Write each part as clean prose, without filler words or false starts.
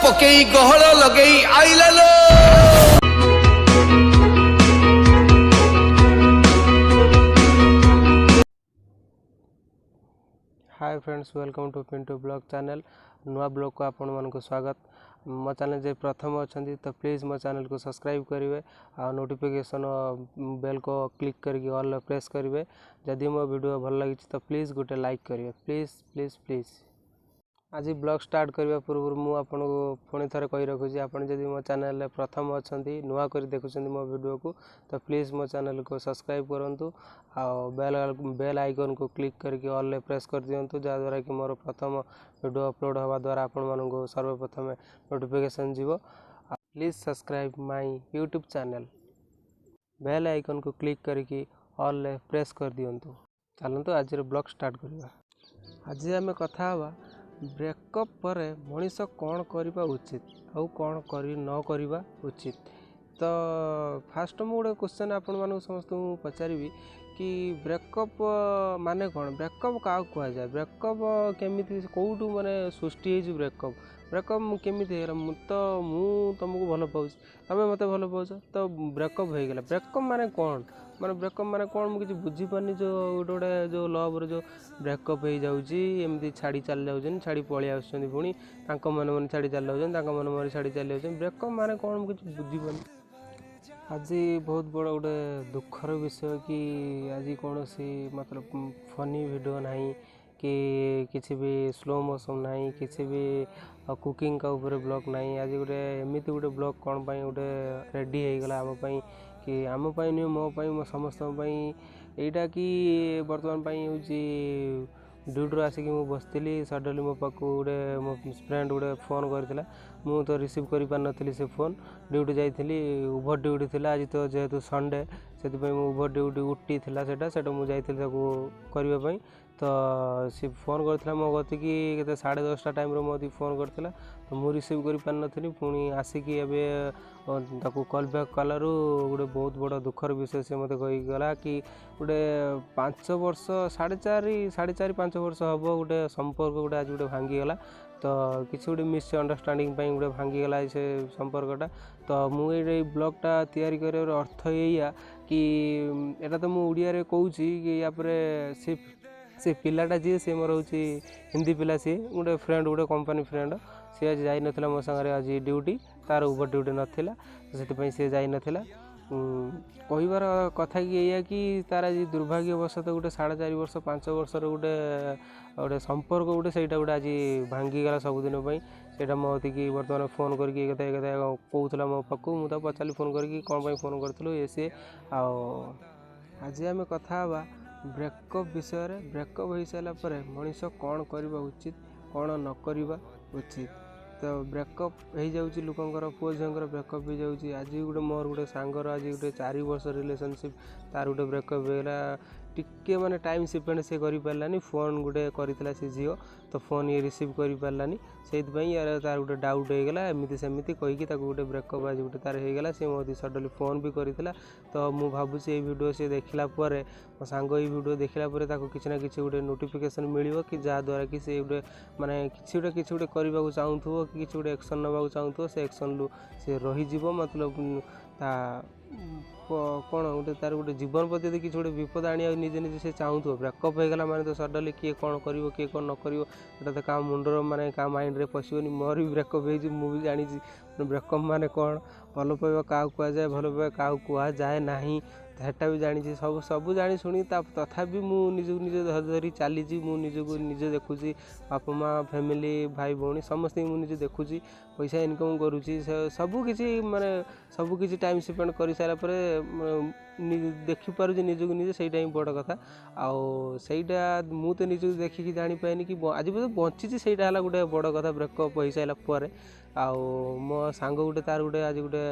ପକେଇ ଗହଳ ଲଗେଇ ଆଇଲା ଲୋ। Hi friends, welcome to Pintu vlog channel. ନୂଆ ବ୍ଲଗ୍କୁ ଆପଣମାନଙ୍କୁ ସ୍ୱାଗତ। ମୋ ଚ୍ୟାନେଲ୍ ଯେ ପ୍ରଥମ ଅଛନ୍ତି ତ ପ୍ଲିଜ୍ ମୋ ଚ୍ୟାନେଲ୍କୁ ସବସ୍କ୍ରାଇବ୍ କରିବେ ଆଉ ନୋଟିଫିକେସନ୍ ବେଲ୍କୁ କ୍ଲିକ୍ କରିକି ଅଲ୍ ପ୍ରେସ୍ କରିବେ। ଯଦି ମୋ ଭିଡ଼ିଓ ଭଲ ଲାଗିଛି ତ ପ୍ଲିଜ୍ ଗୋଟେ ଲାଇକ୍ କରିବେ, ପ୍ଲିଜ୍ ପ୍ଲିଜ୍ ପ୍ଲିଜ୍। ଆଜି ବ୍ଲଗ୍ ଷ୍ଟାର୍ଟ କରିବା ପୂର୍ବରୁ ମୁଁ ଆପଣଙ୍କୁ ପୁଣି ଥରେ କହି ରଖୁଛି, ଆପଣ ଯଦି ମୋ ଚ୍ୟାନେଲ୍ରେ ପ୍ରଥମ ଅଛନ୍ତି, ନୂଆ କରି ଦେଖୁଛନ୍ତି ମୋ ଭିଡ଼ିଓକୁ, ତ ପ୍ଲିଜ୍ ମୋ ଚ୍ୟାନେଲ୍କୁ ସବସ୍କ୍ରାଇବ୍ କରନ୍ତୁ ଆଉ ବେଲ୍ ଆଇକନ୍କୁ କ୍ଲିକ୍ କରିକି ଅଲ୍ରେ ପ୍ରେସ୍ କରିଦିଅନ୍ତୁ, ଯାହାଦ୍ୱାରା କି ମୋର ପ୍ରଥମ ଭିଡ଼ିଓ ଅପଲୋଡ଼ ହେବା ଦ୍ୱାରା ଆପଣମାନଙ୍କୁ ସର୍ବପ୍ରଥମେ ନୋଟିଫିକେସନ୍ ଯିବ। Please subscribe my YouTube channel, bell ଆଇକନ୍କୁ click କରିକି ଅଲ୍ରେ ପ୍ରେସ୍ କରିଦିଅନ୍ତୁ। ଚାଲନ୍ତୁ ଆଜିର ବ୍ଲଗ୍ ଷ୍ଟାର୍ଟ କରିବା। ଆଜି ଆମେ କଥା ହେବା ବ୍ରେକଅପ୍ ପରେ ମଣିଷ କ'ଣ କରିବା ଉଚିତ ଆଉ କ'ଣ ନ କରିବା ଉଚିତ। ତ ଫାଷ୍ଟ ମୁଁ ଗୋଟେ କ୍ୱେଶ୍ଚନ୍ ଆପଣମାନଙ୍କୁ ସମସ୍ତଙ୍କୁ ପଚାରିବି କି ବ୍ରେକଅପ୍ ମାନେ କ'ଣ? ବ୍ରେକଅପ୍ କାହାକୁ କୁହାଯାଏ? ବ୍ରେକଅପ୍ କେମିତି, କେଉଁଠୁ ମାନେ ସୃଷ୍ଟି ହେଇଛି ବ୍ରେକଅପ୍? ବ୍ରେକଅପ୍ ମୁଁ କେମିତି ହେଇଗଲା? ମୁଁ ତୁମକୁ ଭଲ ପାଉଛି, ତୁମେ ମୋତେ ଭଲ ପାଉଛ, ତ ବ୍ରେକଅପ୍ ହେଇଗଲା। ବ୍ରେକଅପ୍ ମାନେ କ'ଣ? ମାନେ ବ୍ରେକଅପ୍ ମାନେ କ'ଣ ମୁଁ କିଛି ବୁଝିପାରୁନି। ଯେଉଁ ଗୋଟେ ଗୋଟେ ଯେଉଁ ଲଭ୍ର ଯେଉଁ ବ୍ରେକଅପ୍ ହେଇଯାଉଛି, ଏମିତି ଛାଡ଼ି ଚାଲି ଯାଉଛନ୍ତି, ଛାଡ଼ି ପଳେଇ ଆସୁଛନ୍ତି, ପୁଣି ତାଙ୍କ ମନେ ମନେ ଛାଡ଼ି ଚାଲି ଯାଉଛନ୍ତି, ତାଙ୍କ ମନେ ମନେ ଛାଡ଼ି ଚାଲି ଯାଉଛନ୍ତି। ବ୍ରେକଅପ୍ ମାନେ କ'ଣ ମୁଁ କିଛି ବୁଝିପାରୁନି। ଆଜି ବହୁତ ବଡ଼ ଗୋଟେ ଦୁଃଖର ବିଷୟ କି ଆଜି କୌଣସି ମତଲବ ଫନି ଭିଡ଼ିଓ ନାହିଁ କି କିଛି ବି ସ୍ଲୋ ମୋସନ୍ ନାହିଁ, କିଛି ବି କୁକିଂ ଉପରେ ବ୍ଲଗ୍ ନାହିଁ। ଆଜି ଗୋଟେ ଏମିତି ଗୋଟେ ବ୍ଲଗ୍ କ'ଣ ପାଇଁ ଗୋଟେ ରେଡ଼ି ହେଇଗଲା ଆମ ପାଇଁ, କି ଆମ ପାଇଁ ନୁହେଁ, ମୋ ପାଇଁ, ମୋ ସମସ୍ତଙ୍କ ପାଇଁ ଏଇଟା କି ବର୍ତ୍ତମାନ ପାଇଁ ହେଉଛି ଡ୍ୟୁଟିରୁ ଆସିକି ମୁଁ ବସିଥିଲି, ସଡ଼ନଲି ମୋ ପାଖକୁ ଗୋଟେ ମୋ ଫ୍ରେଣ୍ଡ ଗୋଟେ ଫୋନ୍ କରିଥିଲା। ମୁଁ ତ ରିସିଭ୍ କରିପାରିନଥିଲି ସେ ଫୋନ୍। ଡ୍ୟୁଟି ଯାଇଥିଲି, ଓଭର ଡ୍ୟୁଟି ଥିଲା ଆଜି, ତ ଯେହେତୁ ସଣ୍ଡେ ସେଥିପାଇଁ ମୁଁ ଓଭର ଡ୍ୟୁଟି ଉଟି ଥିଲା ସେଇଟା ମୁଁ ଯାଇଥିଲି ତାକୁ କରିବା ପାଇଁ। ତ ସେ ଫୋନ୍ କରିଥିଲା ମୋ କତିକି କେତେ 10:30 ଟାଇମ୍ରେ ମୋ କତିକି ଫୋନ୍ କରିଥିଲା, ତ ମୁଁ ରିସିଭ୍ କରିପାରିନଥିଲି। ପୁଣି ଆସିକି ଏବେ ତାକୁ କଲ୍ ବ୍ୟାକ୍ କଲାରୁ ଗୋଟେ ବହୁତ ବଡ଼ ଦୁଃଖର ବିଷୟ ସେ ମୋତେ କହିକି ଗଲା କି ଗୋଟେ 5 ବର୍ଷ, ସାଢ଼େ ଚାରି 5 ବର୍ଷ ହେବ ଗୋଟେ ସମ୍ପର୍କ ଗୋଟେ ଆଜି ଗୋଟେ ଭାଙ୍ଗିଗଲା। ତ କିଛି ଗୋଟେ ମିସ୍ଅଣ୍ଡରଷ୍ଟାଣ୍ଡିଂ ପାଇଁ ଗୋଟେ ଭାଙ୍ଗିଗଲା ସେ ସମ୍ପର୍କଟା। ତ ମୁଁ ଏଇ ବ୍ଲଗ୍ଟା ତିଆରି କରିବାର ଅର୍ଥ ଏଇଆ କି ଏଇଟା ତ ମୁଁ ଓଡ଼ିଆରେ କହୁଛି କି ୟା ପରେ ସେ ପିଲାଟା ଯିଏ, ସେ ମୋର ହେଉଛି ହିନ୍ଦୀ ପିଲା, ସିଏ ଗୋଟେ ଫ୍ରେଣ୍ଡ, ଗୋଟେ କମ୍ପାନୀ ଫ୍ରେଣ୍ଡ। ସିଏ ଆଜି ଯାଇନଥିଲା ମୋ ସାଙ୍ଗରେ ଆଜି ଡ୍ୟୁଟି, ତା'ର ଓଭର ଡ୍ୟୁଟି ନଥିଲା, ସେଥିପାଇଁ ସିଏ ଯାଇନଥିଲା। କହିବାର କଥା କି ଏଇଆ କି ତା'ର ଆଜି ଦୁର୍ଭାଗ୍ୟବଶତଃ ଗୋଟେ 4.5 ବର୍ଷ 5 ବର୍ଷର ଗୋଟେ ସମ୍ପର୍କ ଗୋଟେ ସେଇଟା ଗୋଟେ ଆଜି ଭାଙ୍ଗିଗଲା ସବୁଦିନ ପାଇଁ। ସେଇଟା ମୋ କତିକି ବର୍ତ୍ତମାନ ଫୋନ୍ କରିକି ଏ କଥା କହୁଥିଲା ମୋ ପାଖକୁ। ମୁଁ ତାକୁ ପଚାରିଲି ଫୋନ୍ କରିକି କ'ଣ ପାଇଁ ଫୋନ୍ କରିଥିଲୁ ଇଏ ସିଏ। ଆଉ ଆଜି ଆମେ କଥା ହେବା ବ୍ରେକଅପ୍ ବିଷୟରେ। ବ୍ରେକଅପ୍ ହେଇସାରିଲା ପରେ ମଣିଷ କ'ଣ କରିବା ଉଚିତ, କ'ଣ ନ କରିବା ଉଚିତ। ତ ବ୍ରେକଅପ୍ ହେଇଯାଉଛି ଲୋକଙ୍କର, ପୁଅ ଝିଅଙ୍କର ବ୍ରେକଅପ୍ ହେଇଯାଉଛି। ଆଜି ଗୋଟେ ମୋର ଗୋଟେ ସାଙ୍ଗର ଆଜି ଗୋଟେ 4 ବର୍ଷ ରିଲେସନସିପ୍, ତାର ଗୋଟେ ବ୍ରେକଅପ୍ ହେଇଗଲା। ଟିକେ ମାନେ ଟାଇମ୍ ସ୍ପେଣ୍ଡ ସେ କରିପାରିଲାନି। ଫୋନ୍ ଗୋଟେ କରିଥିଲା ସେ ଝିଅ, ତ ଫୋନ୍ ଇଏ ରିସିଭ୍ କରିପାରିଲାନି, ସେଇଥିପାଇଁ ୟାର ତାର ଗୋଟେ ଡାଉଟ୍ ହେଇଗଲା। ଏମିତି ସେମିତି କହିକି ତାକୁ ଗୋଟେ ବ୍ରେକଅପ୍ ଆଜି ଗୋଟେ ତାର ହେଇଗଲା। ସେ ମୋ ସଡ଼ନଲି ଫୋନ୍ ବି କରିଥିଲା। ତ ମୁଁ ଭାବୁଛି ଏଇ ଭିଡ଼ିଓ ସେ ଦେଖିଲା ପରେ, ମୋ ସାଙ୍ଗ ଏଇ ଭିଡ଼ିଓ ଦେଖିଲା ପରେ ତାକୁ କିଛି ନା କିଛି ଗୋଟେ ନୋଟିଫିକେସନ୍ ମିଳିବ କି ଯାହାଦ୍ୱାରା କି ସେ ଗୋଟେ ମାନେ କିଛି ଗୋଟେ କରିବାକୁ ଚାହୁଁଥିବ କି କିଛି ଗୋଟେ ଆକ୍ସନ୍ ନେବାକୁ ଚାହୁଁଥିବ, ସେ ଆକ୍ସନ୍ରୁ ସେ ରହିଯିବ। ମତଲବ ତା କ'ଣ ଗୋଟେ ତାର ଗୋଟେ ଜୀବନ ପ୍ରତି ଯଦି କିଛି ଗୋଟେ ବିପଦ ଆଣିବାକୁ ନିଜେ ନିଜେ ସେ ଚାହୁଁଥିବ। ବ୍ରେକଅପ୍ ହେଇଗଲା ମାନେ ତ ସଡ଼ନଲି କିଏ କ'ଣ କରିବ, କିଏ କ'ଣ ନ କରିବ, ସେଇଟା ତ କାହା ମୁଣ୍ଡର ମାନେ କାହା ମାଇଣ୍ଡରେ ପଶିବନି। ମୋର ବି ବ୍ରେକଅପ୍ ହେଇଛି, ମୁଁ ବି ଜାଣିଛି ବ୍ରେକଅପ୍ ମାନେ କ'ଣ, ଭଲ ପାଇବା କାହାକୁ କୁହାଯାଏ, ଭଲ ପାଇବା କାହାକୁ କୁହାଯାଏ ନାହିଁ, ସେଟା ବି ଜାଣିଛି। ସବୁ ଜାଣି ଶୁଣି ତଥାପି ମୁଁ ନିଜକୁ ନିଜେ ଧରି ଧରି ଚାଲିଛି। ମୁଁ ନିଜକୁ ନିଜେ ଦେଖୁଛି, ବାପା ମା, ଫ୍ୟାମିଲି, ଭାଇ ଭଉଣୀ ସମସ୍ତଙ୍କୁ ମୁଁ ନିଜେ ଦେଖୁଛି, ପଇସା ଇନକମ୍ କରୁଛି, ସବୁ କିଛି ମାନେ ସବୁ କିଛି ଟାଇମ୍ ସ୍ପେଣ୍ଡ କରିସାରିଲା ପରେ ଦେଖିପାରୁଛି ନିଜକୁ ନିଜେ, ସେଇଟା ହିଁ ବଡ଼ କଥା। ଆଉ ସେଇଟା ମୁଁ ତ ନିଜକୁ ଦେଖିକି ଜାଣିପାରିନି କି ଆଜି ପର୍ଯ୍ୟନ୍ତ ବଞ୍ଚିଛି, ସେଇଟା ହେଲା ଗୋଟେ ବଡ଼ କଥା ବ୍ରେକଅପ୍ ହେଇସାରିଲା ପରେ। ଆଉ ମୋ ସାଙ୍ଗ ଗୋଟେ ତାର ଗୋଟେ ଆଜି ଗୋଟେ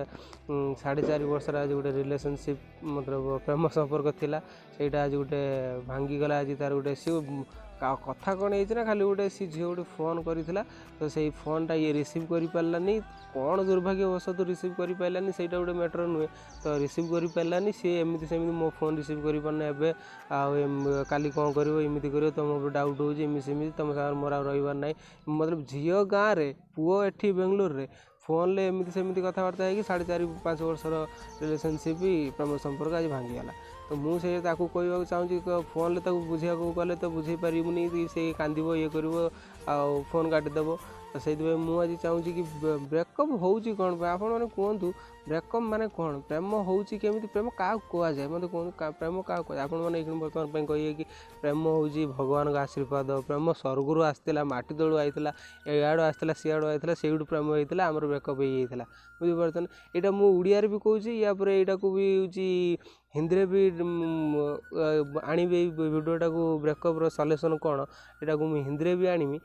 4.5 ବର୍ଷର ଆଜି ଗୋଟେ ରିଲେସନସିପ୍, ମତଲବ ପ୍ରେମ ସମ୍ପର୍କ ଥିଲା, ସେଇଟା ଆଜି ଗୋଟେ ଭାଙ୍ଗିଗଲା। ଆଜି ତାର ଗୋଟେ ସିଏ କଥା କ'ଣ ହେଇଛି ନା, ଖାଲି ଗୋଟେ ସେ ଝିଅ ଗୋଟେ ଫୋନ୍ କରିଥିଲା, ତ ସେଇ ଫୋନ୍ଟା ଇଏ ରିସିଭ୍ କରିପାରିଲାନି। କ'ଣ ଦୁର୍ଭାଗ୍ୟବଶତଃ ରିସିଭ୍ କରିପାରିଲାନି, ସେଇଟା ଗୋଟେ ମ୍ୟାଟର୍ ନୁହେଁ। ତ ରିସିଭ୍ କରିପାରିଲାନି, ସିଏ ଏମିତି ସେମିତି ମୋ ଫୋନ୍ ରିସିଭ୍ କରିପାରୁନି ଏବେ, ଆଉ କାଲି କ'ଣ କରିବ, ଏମିତି କରିବ, ତୁମ ଉପରେ ଡାଉଟ୍ ହେଉଛି, ଏମିତି ସେମିତି, ତୁମ ସାଙ୍ଗରେ ମୋର ଆଉ ରହିବାର ନାହିଁ। ମତଲବ ଝିଅ ଗାଁରେ, ପୁଅ ଏଠି ବେଙ୍ଗଲୋରରେ, ଫୋନ୍ରେ ଏମିତି ସେମିତି କଥାବାର୍ତ୍ତା ହେଇକି 4.5-5 ବର୍ଷର ରିଲେସନସିପ୍, ପ୍ରେମ ସମ୍ପର୍କ ଆଜି ଭାଙ୍ଗିଗଲା। ତ ମୁଁ ସେ ତାକୁ କହିବାକୁ ଚାହୁଁଛି, ଫୋନ୍ରେ ତାକୁ ବୁଝେଇବାକୁ ଗଲେ ତ ବୁଝେଇ ପାରିବୁନି, ସେ କାନ୍ଦିବ, ଇଏ କରିବ ଆଉ ଫୋନ୍ କାଟିଦେବ। ତ ସେଇଥିପାଇଁ ମୁଁ ଆଜି ଚାହୁଁଛି କି ବ୍ରେକଅପ୍ ହେଉଛି କ'ଣ ପାଇଁ, ଆପଣମାନେ କୁହନ୍ତୁ। ବ୍ରେକଅପ୍ ମାନେ କ'ଣ? ପ୍ରେମ ହେଉଛି କେମିତି? ପ୍ରେମ କାହାକୁ କୁହାଯାଏ? ମୋତେ କୁହନ୍ତୁ, ପ୍ରେମ କାହାକୁ କୁହାଯାଏ? ଆପଣମାନେ ଏଇକ୍ଷଣି ବର୍ତ୍ତମାନ ପାଇଁ କହିବେ କି ପ୍ରେମ ହେଉଛି ଭଗବାନଙ୍କ ଆଶୀର୍ବାଦ, ପ୍ରେମ ସ୍ୱର୍ଗରୁ ଆସିଥିଲା, ମାଟି ତଳୁ ଆଇଥିଲା, ଏଆଡ଼ୁ ଆସିଥିଲା, ସିଆଡ଼ୁ ଆଇଥିଲା, ସେଇଠୁ ପ୍ରେମ ହେଇଥିଲା, ଆମର ବ୍ରେକଅପ୍ ହେଇଯାଇଥିଲା। ବୁଝିପାରୁଛନ୍ତି? ଏଇଟା ମୁଁ ଓଡ଼ିଆରେ ବି କହୁଛି, ୟା ପରେ ଏଇଟାକୁ ବି ହେଉଛି ହିନ୍ଦୀରେ ବି ଆଣିବି ଏଇ ଭିଡ଼ିଓଟାକୁ। ବ୍ରେକଅପ୍ର ସଲ୍ୟୁସନ୍ କ'ଣ, ଏଇଟାକୁ ମୁଁ ହିନ୍ଦୀରେ ବି ଆଣିବି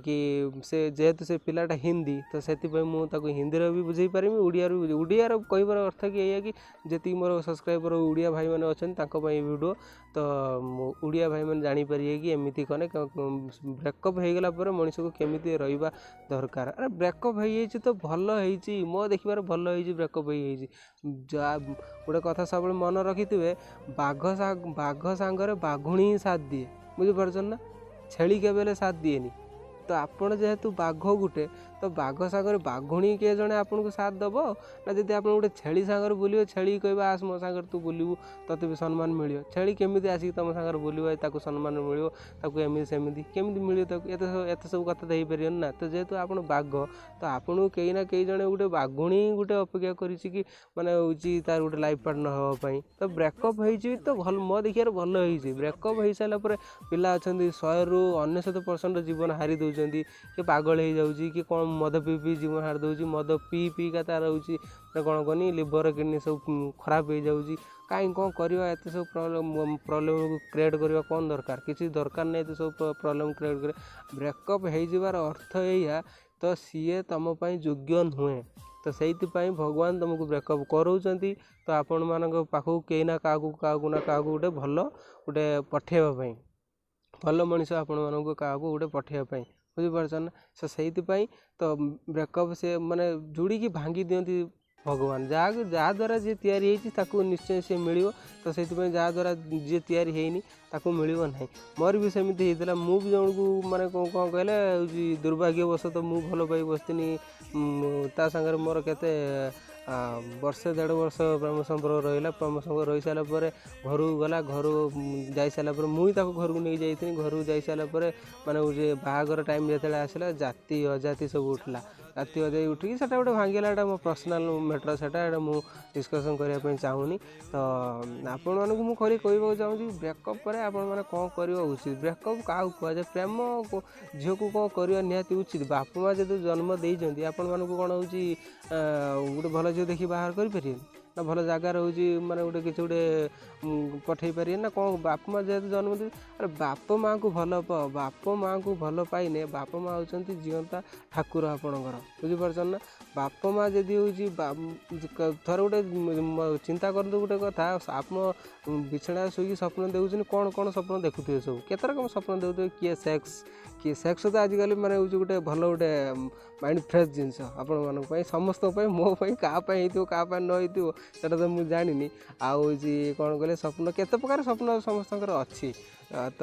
କି ସେ ଯେହେତୁ ସେ ପିଲାଟା ହିନ୍ଦୀ, ତ ସେଥିପାଇଁ ମୁଁ ତାକୁ ହିନ୍ଦୀରେ ବି ବୁଝେଇ ପାରିବି, ଓଡ଼ିଆରେ ବି। ଓଡ଼ିଆର କହିବାର ଅର୍ଥ କି ଏଇଆ କି ଯେତିକି ମୋର ସବସ୍କ୍ରାଇବର ଓଡ଼ିଆ ଭାଇମାନେ ଅଛନ୍ତି, ତାଙ୍କ ପାଇଁ ଏ ଭିଡ଼ିଓ। ତ ଓଡ଼ିଆ ଭାଇମାନେ ଜାଣିପାରିବେ କି ଏମିତି କଲେ ବ୍ରେକଅପ୍ ହେଇଗଲା ପରେ ମଣିଷକୁ କେମିତି ରହିବା ଦରକାର। ଆରେ ବ୍ରେକଅପ୍ ହେଇଯାଇଛି ତ ଭଲ ହେଇଛି, ମୋ ଦେଖିବାରେ ଭଲ ହେଇଛି ବ୍ରେକଅପ୍ ହେଇଯାଇଛି। ଯାହା ଗୋଟେ କଥା ସବୁବେଳେ ମନେ ରଖିଥିବେ, ବାଘ ସାଙ୍ଗରେ ବାଘୁଣୀ ହିଁ ସାଥ ଦିଏ, ବୁଝିପାରୁଛନ୍ତି ନା? ଛେଳି କେବେ ହେଲେ ସାଥ ଦିଏନି। ତ ଆପଣ ଯେହେତୁ ବାଘ ଗୋଟେ, ତ ବାଘ ସାଙ୍ଗରେ ବାଘୁଣୀ କିଏ ଜଣେ ଆପଣଙ୍କୁ ସାଥ ଦେବ ନା? ଯଦି ଆପଣ ଗୋଟେ ଛେଳି ସାଙ୍ଗରେ ବୁଲିବେ, ଛେଳି କହିବ ଆସ ମୋ ସାଙ୍ଗରେ ତୁ ବୁଲିବୁ, ତୋତେ ବି ସମ୍ମାନ ମିଳିବ। ଛେଳି କେମିତି ଆସିକି ତୁମ ସାଙ୍ଗରେ ବୁଲିବ, ତାକୁ ସମ୍ମାନ ମିଳିବ, ତାକୁ ଏମିତି ସେମିତି କେମିତି ମିଳିବ ତାକୁ? ଏତେ ସବୁ କଥା ତ ହେଇପାରିବନି ନା। ତ ଯେହେତୁ ଆପଣ ବାଘ, ତ ଆପଣଙ୍କୁ କେହି ନା କେହି ଜଣେ ଗୋଟେ ବାଘୁଣୀ ଗୋଟେ ଅପେକ୍ଷା କରିଛି କି ମାନେ ହେଉଛି ତାର ଗୋଟେ ଲାଇଫ୍ ପାର୍ଟନର୍ ହେବା ପାଇଁ। ତ ବ୍ରେକଅପ୍ ହେଇଛି ତ ଭଲ, ମୋ ଦେଖିବାରେ ଭଲ ହେଇଛି। ବ୍ରେକଅପ୍ ହେଇସାରିଲା ପରେ ପିଲା ଅଛନ୍ତି 100ରୁ 99% ଜୀବନ ହାରି ଦେଉଛନ୍ତି। କିଏ ପାଗଳ ହେଇଯାଉଛି, କିଏ କ'ଣ ମଦ ପିଇ ପିଇ ଜୀବନ ହାରି ଦେଉଛି, ମଦ ପିଇ ପିଇକା ତାର ହେଉଛି ମାନେ କ'ଣ କହନି ଲିଭର କିଡ଼ନୀ ସବୁ ଖରାପ ହେଇଯାଉଛି। କାହିଁ କ'ଣ କରିବା, ଏତେ ସବୁ ପ୍ରୋବ୍ଲେମ୍ କ୍ରିଏଟ୍ କରିବା କ'ଣ ଦରକାର? କିଛି ଦରକାର ନାହିଁ ଏତେ ସବୁ ପ୍ରୋବ୍ଲେମ୍ କ୍ରିଏଟ୍ କରିବା। ବ୍ରେକଅପ୍ ହେଇଯିବାର ଅର୍ଥ ଏଇଆ, ତ ସିଏ ତୁମ ପାଇଁ ଯୋଗ୍ୟ ନୁହେଁ। ତ ସେଇଥିପାଇଁ ଭଗବାନ ତୁମକୁ ବ୍ରେକଅପ୍ କରାଉଛନ୍ତି, ତ ଆପଣମାନଙ୍କ ପାଖକୁ କେହି ନା କାହାକୁ, କାହାକୁ ନା କାହାକୁ ଗୋଟେ ଭଲ ଗୋଟେ ପଠେଇବା ପାଇଁ, ଭଲ ମଣିଷ ଆପଣମାନଙ୍କୁ କାହାକୁ ଗୋଟେ ପଠେଇବା ପାଇଁ, ବୁଝିପାରୁଛ ନା? ସେ ସେଇଥିପାଇଁ ତ ବ୍ରେକଅପ୍ ସେ ମାନେ ଯୋଡ଼ିକି ଭାଙ୍ଗି ଦିଅନ୍ତି ଭଗବାନ। ଯାହାକୁ ଯାହାଦ୍ୱାରା ଯିଏ ତିଆରି ହେଇଛି ତାକୁ ନିଶ୍ଚୟ ସିଏ ମିଳିବ। ତ ସେଇଥିପାଇଁ ଯାହାଦ୍ୱାରା ଯିଏ ତିଆରି ହେଇନି ତାକୁ ମିଳିବ ନାହିଁ। ମୋର ବି ସେମିତି ହେଇଥିଲା। ମୁଁ ବି ଜଣକୁ ମାନେ କ'ଣ କହିଲେ ହେଉଛି ଦୁର୍ଭାଗ୍ୟବଶତଃ ମୁଁ ଭଲ ପାଇ ବସିଥିନି। ତା ସାଙ୍ଗରେ ମୋର କେତେ ବର୍ଷେ ଦେଢ଼ ବର୍ଷ ପ୍ରେମ ସମ୍ପର୍କ ରହିଲା। ପ୍ରେମ ସମ୍ପର୍କ ରହିସାରିଲା ପରେ ଘରକୁ ଗଲା। ଘରୁ ଯାଇସାରିଲା ପରେ ମୁଁ ହିଁ ତାକୁ ଘରକୁ ନେଇକି ଯାଇଥିଲି। ଘରକୁ ଯାଇସାରିଲା ପରେ ମାନେ ହେଉଛି ବାହାଘର ଟାଇମ୍ ଯେତେବେଳେ ଆସିଲା, ଜାତି ଅଜାତି ସବୁ ଉଠିଲା। ଜାତି ଅଜାତି ଉଠିକି ସେଟା ଗୋଟେ ଭାଙ୍ଗିଗଲା। ଏଇଟା ମୋ ପର୍ସନାଲ୍ ମ୍ୟାଟର୍, ସେଟା ଏଇଟା ମୁଁ ଡିସ୍କସନ୍ କରିବା ପାଇଁ ଚାହୁଁନି। ତ ଆପଣମାନଙ୍କୁ ମୁଁ ଖାଲି କହିବାକୁ ଚାହୁଁଛି, ବ୍ରେକଅପ୍ ପରେ ଆପଣମାନେ କ'ଣ କରିବା ଉଚିତ, ବ୍ରେକଅପ୍ କାହାକୁ କୁହାଯାଏ, ପ୍ରେମ ଝିଅକୁ କ'ଣ କରିବା ନିହାତି ଉଚିତ। ବାପା ମା' ଯଦି ଜନ୍ମ ଦେଇଛନ୍ତି ଆପଣମାନଙ୍କୁ, କ'ଣ ହେଉଛି ଗୋଟେ ଭଲ ଝିଅ ଦେଖି ବାହାଘର କରିପାରିବେନି ନା? ଭଲ ଜାଗା ରହୁଛି ମାନେ ଗୋଟେ କିଛି ଗୋଟେ ପଠେଇ ପାରିବେ ନା କ'ଣ? ବାପା ମା' ଯେହେତୁ ଜନ୍ମ ଦେଇ, ଆରେ ବାପା ମାଆଙ୍କୁ ଭଲ ପାଅ। ବାପା ମାଆଙ୍କୁ ଭଲ ପାଇନେ, ବାପା ମା' ହେଉଛନ୍ତି ଜିଅନ୍ତା ଠାକୁର ଆପଣଙ୍କର, ବୁଝିପାରୁଛନ୍ତି ନା? ବାପା ମା' ଯଦି ହେଉଛି, ଥରେ ଗୋଟେ ଚିନ୍ତା କରନ୍ତୁ ଗୋଟେ କଥା, ଆପଣ ବିଛଣାରେ ଶୋଇକି ସ୍ୱପ୍ନ ଦେଖୁଛନ୍ତି, କ'ଣ କ'ଣ ସ୍ୱପ୍ନ ଦେଖୁଥିବେ ସବୁ, କେତେ ରକମ ସ୍ୱପ୍ନ ଦେଖୁଥିବେ। କିଏ ସେକ୍ସ, କିଏ ସେକ୍ସ ତ ଆଜିକାଲି ମାନେ ହେଉଛି ଗୋଟେ ଭଲ ଗୋଟେ ମାଇଣ୍ଡ ଫ୍ରେଶ୍ ଜିନିଷ ଆପଣମାନଙ୍କ ପାଇଁ, ସମସ୍ତଙ୍କ ପାଇଁ, ମୋ ପାଇଁ, କାହା ପାଇଁ ହେଇଥିବ, କାହା ପାଇଁ ନ ହେଇଥିବ ସେଇଟା ତ ମୁଁ ଜାଣିନି। ଆଉ ହେଉଛି କ'ଣ କହିଲେ, ସ୍ୱପ୍ନ କେତେ ପ୍ରକାର ସ୍ୱପ୍ନ ସମସ୍ତଙ୍କର ଅଛି। ତ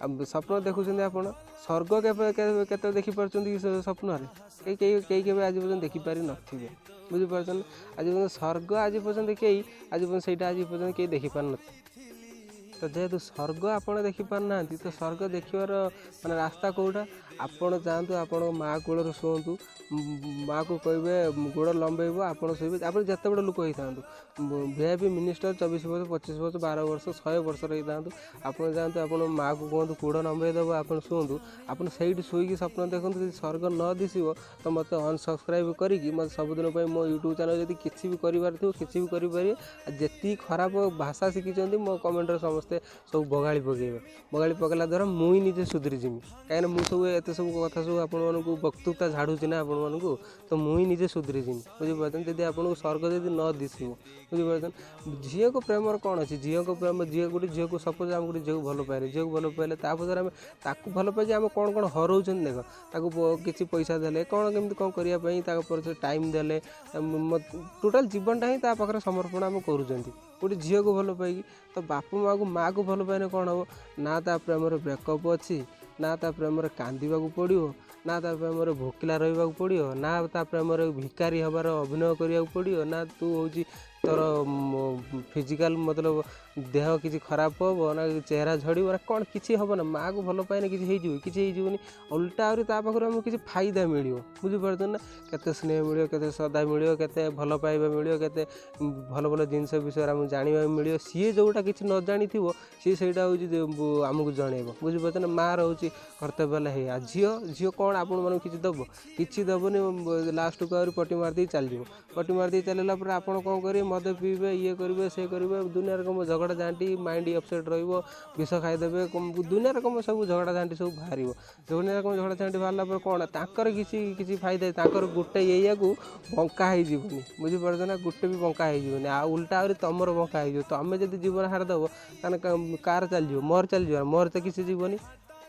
ସ୍ୱପ୍ନ ଦେଖୁଛନ୍ତି ଆପଣ, ସ୍ୱର୍ଗ କେବେ କେତେ ଦେଖିପାରୁଛନ୍ତି କି ସ୍ୱପ୍ନରେ? କେହି କେହି କେହି କେବେ ଆଜି ପର୍ଯ୍ୟନ୍ତ ଦେଖିପାରି ନଥିବେ, ବୁଝିପାରୁଛନ୍ତି? ଆଜି ପର୍ଯ୍ୟନ୍ତ ସ୍ୱର୍ଗ ଆଜି ପର୍ଯ୍ୟନ୍ତ କେହି ଆଜି ପର୍ଯ୍ୟନ୍ତ ସେଇଟା ଆଜି ପର୍ଯ୍ୟନ୍ତ କେହି ଦେଖିପାରୁନଥିବେ। ତ ଯେହେତୁ ସ୍ୱର୍ଗ ଆପଣ ଦେଖିପାରୁନାହାନ୍ତି, ତ ସ୍ୱର୍ଗ ଦେଖିବାର ମାନେ ରାସ୍ତା କେଉଁଟା? ଆପଣ ଯାଆନ୍ତୁ, ଆପଣଙ୍କ ମା' କୋଳରେ ଶୁଅନ୍ତୁ, ମାଆକୁ କହିବେ ଗୋଡ଼ ଲମ୍ବେଇବ, ଆପଣ ଶୋଇବେ। ଆପଣ ଯେତେ ବଡ଼ ଲୋକ ହେଇଥାନ୍ତୁ, ଭିଆଇପି ମିନିଷ୍ଟର, 24 ବର୍ଷ, 25 ବର୍ଷ, 12 ବର୍ଷ, 100 ବର୍ଷର ହେଇଥାନ୍ତୁ, ଆପଣ ଯାଆନ୍ତୁ, ଆପଣ ମାଆକୁ କୁହନ୍ତୁ ଗୋଡ଼ ଲମ୍ବେଇ ଦେବ, ଆପଣ ଶୁଅନ୍ତୁ। ଆପଣ ସେଇଠି ଶୋଇକି ସ୍ୱପ୍ନ ଦେଖନ୍ତୁ। ଯଦି ସ୍ୱର୍ଗ ନ ଦିଶିବ ତ ମୋତେ ଅନସବସ୍କ୍ରାଇବ୍ କରିକି ମୋତେ ସବୁଦିନ ପାଇଁ ମୋ ୟୁଟ୍ୟୁବ୍ ଚ୍ୟାନେଲ୍ ଯଦି କିଛି ବି କରିବାର ଥିବ କିଛି ବି କରିପାରିବେ। ଆଉ ଯେତିକି ଖରାପ ଭାଷା ଶିଖିଛନ୍ତି ମୋ କମେଣ୍ଟରେ ସମସ୍ତେ ସମସ୍ତେ ସବୁ ବଗାଳି ପକାଇବେ। ବଗାଳି ପକାଇଲା ଦ୍ୱାରା ମୁଁ ହିଁ ନିଜେ ସୁଧୁରି ଯିବି, କାହିଁକିନା ମୁଁ ସବୁ ଏତେ ସବୁ କଥା ସବୁ ଆପଣମାନଙ୍କୁ ବକ୍ତୃତା ଝାଡ଼ୁଛି ନା ଆପଣମାନଙ୍କୁ, ତ ମୁଁ ହିଁ ନିଜେ ସୁଧୁରି ଯିବି, ବୁଝିପାରୁଛନ୍ତି? ଯଦି ଆପଣଙ୍କୁ ସ୍ୱର୍ଗ ଯଦି ନ ଦିଶିବ, ବୁଝିପାରୁଛନ୍ତି? ଝିଅଙ୍କ ପ୍ରେମର କ'ଣ ଅଛି? ଝିଅଙ୍କ ପ୍ରେମ, ଝିଅ ଗୋଟେ ଝିଅକୁ ସପୋଜ୍ ଆମେ ଗୋଟେ ଝିଅକୁ ଭଲ ପାଇଲେ, ଝିଅକୁ ଭଲ ପାଇଲେ ତା ପଛରେ ଆମେ ତାକୁ ଭଲ ପାଇକି ଆମେ କ'ଣ କ'ଣ ହରଉଛନ୍ତି ଦେଖ। ତାକୁ କିଛି ପଇସା ଦେଲେ, କ'ଣ କେମିତି କ'ଣ କରିବା ପାଇଁ ତାଙ୍କ ପରେ ଟାଇମ୍ ଦେଲେ, ଟୋଟାଲ୍ ଜୀବନଟା ହିଁ ତା ପାଖରେ ସମର୍ପଣ ଆମେ କରୁଛନ୍ତି ଗୋଟେ ଝିଅକୁ ଭଲ ପାଇକି। ତ ବାପା ମାଆକୁ, ମାଆକୁ ଭଲ ପାଇଲେ କ'ଣ ହେବ? ନା ତା ପ୍ରେମରେ ବ୍ରେକଅପ୍ ଅଛି, ନା ତା ପ୍ରେମରେ କାନ୍ଦିବାକୁ ପଡ଼ିବ, ନା ତା ପ୍ରେମରେ ଭୋକିଲା ରହିବାକୁ ପଡ଼ିବ, ନା ତା ପ୍ରେମରେ ଭିକାରୀ ହେବାର ଅଭିନୟ କରିବାକୁ ପଡ଼ିବ, ନା ତୁ ହେଉଛି ତୋର ଫିଜିକାଲ୍ ମତଲବ ଦେହ କିଛି ଖରାପ ହେବ, ନା ଚେହେରା ଝଡ଼ିବ, ନା କ'ଣ କିଛି ହେବ ନା। ମାଆକୁ ଭଲ ପାଇଲେ କିଛି ହେଇଯିବ? କିଛି ହେଇଯିବନି। ଓଲଟା ଆହୁରି ତା ପାଖରୁ ଆମକୁ କିଛି ଫାଇଦା ମିଳିବ, ବୁଝିପାରୁଛନ୍ତି ନା? କେତେ ସ୍ନେହ ମିଳିବ, କେତେ ଶ୍ରଦ୍ଧା ମିଳିବ, କେତେ ଭଲ ପାଇବା ମିଳିବ, କେତେ ଭଲ ଭଲ ଜିନିଷ ବିଷୟରେ ଆମକୁ ଜାଣିବାକୁ ମିଳିବ। ସିଏ ଯେଉଁଟା କିଛି ନ ଜାଣିଥିବ, ସିଏ ସେଇଟା ହେଉଛି ଆମକୁ ଜଣେଇବ, ବୁଝିପାରୁଛନ୍ତି ନା? ମାଆର ହେଉଛି କର୍ତ୍ତବ୍ୟ ହେଲା ହେଇଆ। ଝିଅ କ'ଣ ଆପଣମାନଙ୍କୁ କିଛି ଦେବ? କିଛି ଦେବନି। ଲାଷ୍ଟକୁ ଆହୁରି ପଟି ମାରିଦେଇ ଚାଲିଯିବ। ପଟି ମାରିଦେଇ ଚାଲିଲା ପରେ ଆପଣ କ'ଣ କରିବେ? ମଦ ପିଇବେ, ଇଏ କରିବେ, ସେ କରିବେ, ଦୁନିଆର କମ ଝଗଡ଼ା ଝାଣ୍ଟି, ମାଇଣ୍ଡ ଅପସେଟ୍ ରହିବ, ବିଷ ଖାଇଦେବେ, ଦୁନିଆର କମ ସବୁ ଝଗଡ଼ା ଝାଣ୍ଟି ସବୁ ବାହାରିବ। ଦୁନିଆର କମ ଝଗଡ଼ା ଝାଣ୍ଟି ବାହାରିଲା ପରେ କ'ଣ ତାଙ୍କର କିଛି କିଛି ଫାଇଦା? ତାଙ୍କର ଗୋଟେ ଏଇଆକୁ ବଙ୍କା ହେଇଯିବନି, ବୁଝିପାରୁଛ ନା? ଗୋଟେ ବି ବଙ୍କା ହେଇଯିବନି, ଆଉ ଉଲ୍ଟା ଆହୁରି ତମର ବଙ୍କା ହେଇଯିବ। ତମେ ଯଦି ଜୀବନ ହାରିଦେବ ତାହେଲେ କାହାର ଚାଲିଯିବ? ମୋର ଚାଲିଯିବ? ମୋର ତ କିଛି ଯିବନି।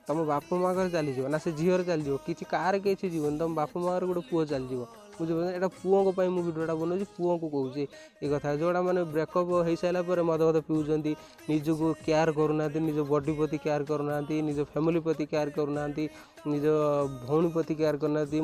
ତମ ବାପା ମାଆଙ୍କର ଚାଲିଯିବ ନା ସେ ଝିଅର ଚାଲିଯିବ? କିଛି କାହାର କିଛି ଯିବନି, ତମ ବାପା ମାଆଙ୍କର ଗୋଟେ ପୁଅ ଚାଲିଯିବ, ବୁଝିପାରୁଛ? ଏଇଟା ପୁଅଙ୍କ ପାଇଁ ମୁଁ ଭିଡ଼ିଓଟା ବନାଉଛି, ପୁଅଙ୍କୁ କହୁଛି ଏ କଥା, ଯେଉଁଟା ମାନେ ବ୍ରେକଅପ୍ ହେଇସାରିଲା ପରେ ମଦ ଫଦ ପିଉଛନ୍ତି, ନିଜକୁ କେୟାର କରୁନାହାନ୍ତି, ନିଜ ବଡି ପ୍ରତି କେୟାର କରୁନାହାନ୍ତି, ନିଜ ଫ୍ୟାମିଲି ପ୍ରତି କେୟାର କରୁନାହାନ୍ତି, ନିଜ ଭଉଣୀ ପ୍ରତି କେୟାର କରୁନାହାନ୍ତି।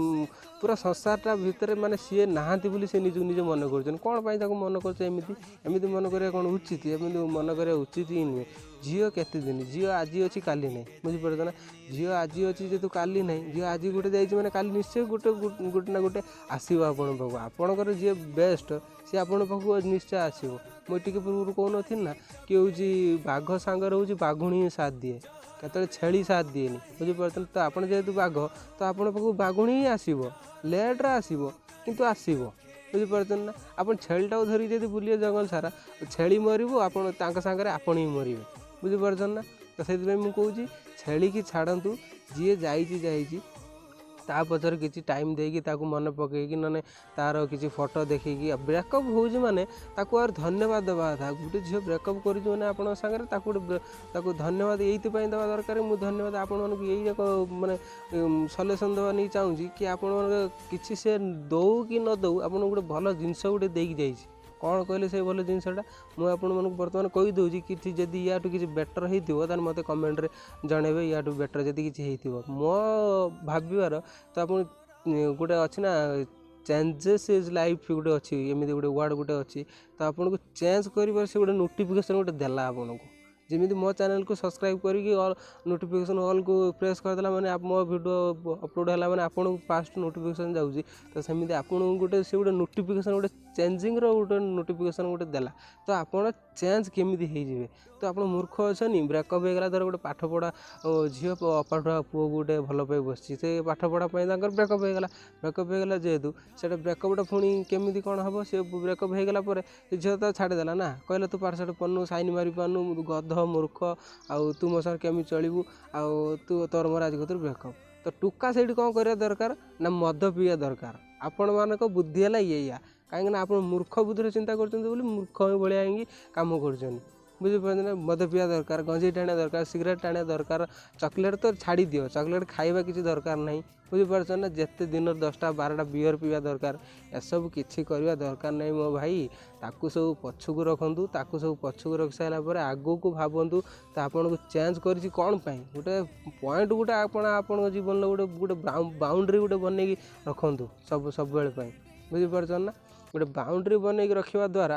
ପୁରା ସଂସାରଟା ଭିତରେ ମାନେ ସିଏ ନାହାନ୍ତି ବୋଲି ସେ ନିଜକୁ ନିଜେ ମନେ କରୁଛନ୍ତି। କ'ଣ ପାଇଁ ତାକୁ ମନେ କରୁଛ ଏମିତି? ଏମିତି ମନେ କରିବା କ'ଣ ଉଚିତ? ଏମିତି ମନେ କରିବା ଉଚିତ ହିଁ ନୁହେଁ। ଝିଅ କେତେ ଦିନ? ଝିଅ ଆଜି ଅଛି କାଲି ନାହିଁ, ବୁଝିପାରୁଛ ନା? ଝିଅ ଆଜି ଅଛି ଯେହେତୁ କାଲି ନାହିଁ। ଝିଅ ଆଜି ଗୋଟେ ଯାଇଛି ମାନେ କାଲି ନିଶ୍ଚୟ ଗୋଟେ ଗୋଟେ ନା ଗୋଟେ ଆସିବ ଆପଣଙ୍କ ପାଖକୁ। ଆପଣଙ୍କର ଯିଏ ବେଷ୍ଟ ସିଏ ଆପଣଙ୍କ ପାଖକୁ ନିଶ୍ଚୟ ଆସିବ। ମୁଁ ଟିକେ ପୂର୍ବରୁ କହୁନଥିଲି ନା କି ହେଉଛି ବାଘ ସାଙ୍ଗରେ ହେଉଛି ବାଘୁଣୀ ହିଁ ସାଥ ଦିଏ, କେତେବେଳେ ଛେଳି ସାଥ ଦିଏନି, ବୁଝିପାରୁଛନ୍ତି? ତ ଆପଣ ଯେହେତୁ ବାଘ, ତ ଆପଣଙ୍କ ପାଖକୁ ବାଘୁଣୀ ହିଁ ଆସିବ, ଲେଟ୍ରେ ଆସିବ କିନ୍ତୁ ଆସିବ, ବୁଝିପାରୁଛନ୍ତି ନା? ଆପଣ ଛେଳିଟାକୁ ଧରିକି ଯଦି ବୁଲିବେ ଜଙ୍ଗଲ ସାରା, ଛେଳି ମରିବ, ଆପଣ ତାଙ୍କ ସାଙ୍ଗରେ ଆପଣ ହିଁ ମରିବେ, ବୁଝିପାରୁଛନ୍ତି ନା? ତ ସେଥିପାଇଁ ମୁଁ କହୁଛି ଛେଳିକି ଛାଡ଼ନ୍ତୁ, ଯିଏ ଯାଇଛି ଯାଇଛି, ତା ପଛରେ କିଛି ଟାଇମ୍ ଦେଇକି ତାକୁ ମନେ ପକେଇକି, ନହେଲେ ତା'ର କିଛି ଫଟୋ ଦେଖିକି। ବ୍ରେକଅପ୍ ହେଉଛି ମାନେ ତାକୁ ଆହୁରି ଧନ୍ୟବାଦ ଦେବା କଥା। ଗୋଟେ ଝିଅ ବ୍ରେକଅପ୍ କରୁଛି ମାନେ ଆପଣଙ୍କ ସାଙ୍ଗରେ ତାକୁ ଗୋଟେ ତାକୁ ଧନ୍ୟବାଦ ଏଇଥିପାଇଁ ଦେବା ଦରକାର। ମୁଁ ଧନ୍ୟବାଦ ଆପଣମାନଙ୍କୁ ଏଇ ଯାକ ମାନେ ସଲ୍ୟୁସନ୍ ଦେବା ନେଇ ଚାହୁଁଛି କି ଆପଣମାନଙ୍କ କିଛି ସେ ଦେଉ କି ନ ଦେଉ, ଆପଣଙ୍କୁ ଗୋଟେ ଭଲ ଜିନିଷ ଗୋଟେ ଦେଇକି ଯାଇଛି। କ'ଣ କହିଲେ ସେଇ ଭଲ ଜିନିଷଟା ମୁଁ ଆପଣମାନଙ୍କୁ ବର୍ତ୍ତମାନ କହିଦେଉଛି। କିଛି ଯଦି ୟାଠୁ କିଛି ବେଟର୍ ହେଇଥିବ ତାହେଲେ ମୋତେ କମେଣ୍ଟରେ ଜଣେଇବେ। ୟାଠୁ ବେଟର୍ ଯଦି କିଛି ହେଇଥିବ ମୋ ଭାବିବାର, ତ ଆପଣ ଗୋଟେ ଅଛି ନା ଚେଞ୍ଜେସ୍ is life, ଗୋଟେ ଅଛି ଏମିତି ଗୋଟେ ୱାର୍ଡ଼ ଗୋଟେ ଅଛି। ତ ଆପଣଙ୍କୁ ଚେଞ୍ଜ କରିବାର ସେ ଗୋଟେ ନୋଟିଫିକେସନ୍ ଗୋଟେ ଦେଲା ଆପଣଙ୍କୁ। ଯେମିତି ମୋ ଚ୍ୟାନେଲ୍କୁ ସବସ୍କ୍ରାଇବ୍ କରିକି ଅଲ୍ ନୋଟିଫିକେସନ୍ ଅଲ୍କୁ ପ୍ରେସ୍ କରିଦେଲା ମାନେ ମୋ ଭିଡ଼ିଓ ଅପଲୋଡ଼ ହେଲା ମାନେ ଆପଣଙ୍କୁ ଫାଷ୍ଟ ନୋଟିଫିକେସନ୍ ଯାଉଛି, ତ ସେମିତି ଆପଣଙ୍କୁ ଗୋଟେ ସେ ଗୋଟେ ନୋଟିଫିକେସନ୍, ଗୋଟେ ଚେଞ୍ଜିଂର ଗୋଟେ ନୋଟିଫିକେସନ୍ ଗୋଟେ ଦେଲା, ତ ଆପଣ ଚେଞ୍ଜ କେମିତି ହେଇଯିବେ। ତ ଆପଣ ମୂର୍ଖ ଅଛନ୍ତି? ବ୍ରେକଅପ୍ ହେଇଗଲା ଧର, ଗୋଟେ ପାଠ ପଢ଼ା ଝିଅ ଅପାଠୁଆ ପୁଅକୁ ଗୋଟେ ଭଲ ପାଇ ବସିଛି, ସେ ପାଠ ପଢ଼ା ପାଇଁ ତାଙ୍କର ବ୍ରେକଅପ୍ ହେଇଗଲା। ବ୍ରେକଅପ୍ ହେଇଗଲା ଯେହେତୁ ସେଇଟା ବ୍ରେକଅପ୍ଟା ପୁଣି କେମିତି କ'ଣ ହେବ? ସେ ବ୍ରେକଅପ୍ ହେଇଗଲା ପରେ ସେ ଝିଅ ତ ଛାଡ଼ିଦେଲା ନା, କହିଲା ତୁ ପାଠ ସାଠ ପଢ଼ୁନୁ, ସାଇନ୍ ମାରି ପାରୁନୁ, ଗଧ ମୂର୍ଖ, ଆଉ ତୁ ମୋ ସାଙ୍ଗରେ କେମିତି ଚଳିବୁ, ଆଉ ତୁ ତୋର ମୋର ଆଜି କତିରୁ ବ୍ରେକଅପ୍। ତ ଟୁକା ସେଇଠି କ'ଣ କରିବା ଦରକାର ନା ମଦ ପିଇବା ଦରକାର। ଆପଣମାନଙ୍କ ବୁଦ୍ଧି ହେଲା ଏଇଆ, କାହିଁକିନା ଆପଣ ମୂର୍ଖ ବୁଦ୍ଧିରେ ଚିନ୍ତା କରୁଛନ୍ତି ବୋଲି ମୂର୍ଖ ଭଳିଆ ହେଇକି କାମ କରୁଛନ୍ତି, ବୁଝିପାରୁଛନ୍ତି ନା? ମଦ ପିଇବା ଦରକାର, ଗଞ୍ଜେଇ ଟାଣିବା ଦରକାର, ସିଗାରେଟ୍ ଟାଣିବା ଦରକାର, ଚକୋଲେଟ୍ ତ ଛାଡ଼ିଦିଅ, ଚକୋଲେଟ୍ ଖାଇବା କିଛି ଦରକାର ନାହିଁ, ବୁଝିପାରୁଛ ନା? ଯେତେ ଦିନରେ 10ଟା 12ଟା ବିୟର୍ ପିଇବା ଦରକାର, ଏସବୁ କିଛି କରିବା ଦରକାର ନାହିଁ ମୋ ଭାଇ। ତାକୁ ସବୁ ପଛକୁ ରଖନ୍ତୁ। ତାକୁ ସବୁ ପଛକୁ ରଖି ସାରିଲା ପରେ ଆଗକୁ ଭାବନ୍ତୁ, ତ ଆପଣଙ୍କୁ ଚେଞ୍ଜ କରିଛି କ'ଣ ପାଇଁ। ଗୋଟେ ପଏଣ୍ଟ ଗୋଟେ ଆପଣ ଆପଣଙ୍କ ଜୀବନରେ ଗୋଟେ ଗୋଟେ ବାଉଣ୍ଡ୍ରି ଗୋଟେ ବନେଇକି ରଖନ୍ତୁ ସବୁ ସବୁବେଳେ ପାଇଁ, ବୁଝିପାରୁଛନ୍ତି ନା? ଗୋଟେ ବାଉଣ୍ଡ୍ରି ବନେଇକି ରଖିବା ଦ୍ୱାରା